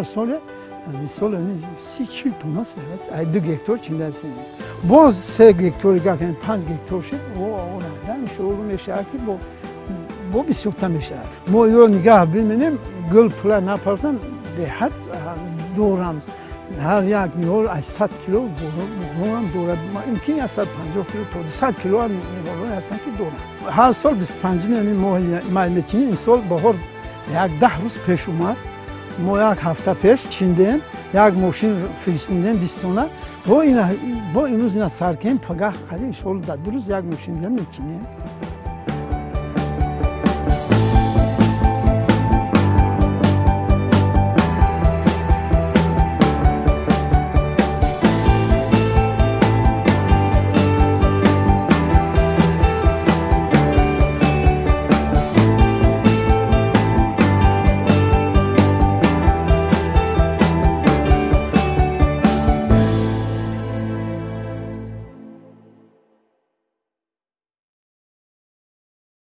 Ҳар сол, мисол, 30-40 тонна ай 2 гектор чиндаастем. Боз 3 гектори гап, 5 гектор шид, иншоалло мешавад, ки бо бисёрта мешавад. Мо иро нигаҳ биминем, гул пула напартам, беҳад доранд. Ҳар як ниҳол аз 100 кило борам дорад, имкин аз 150 кило то 200 кило ниҳолҳое ҳастанд, ки доранд. Ҳар сол 25-уми ҳамин моҳи май мечинем. Имсол баҳор як 10 рӯз пеш омад. Мо як ҳафта пеш чиндем, як мошин фиристондем 20 тонна. Бо имрӯз ина сар кем, пагаҳ қади, иншоалло, дар 2 рӯз як мошин дига мечинем.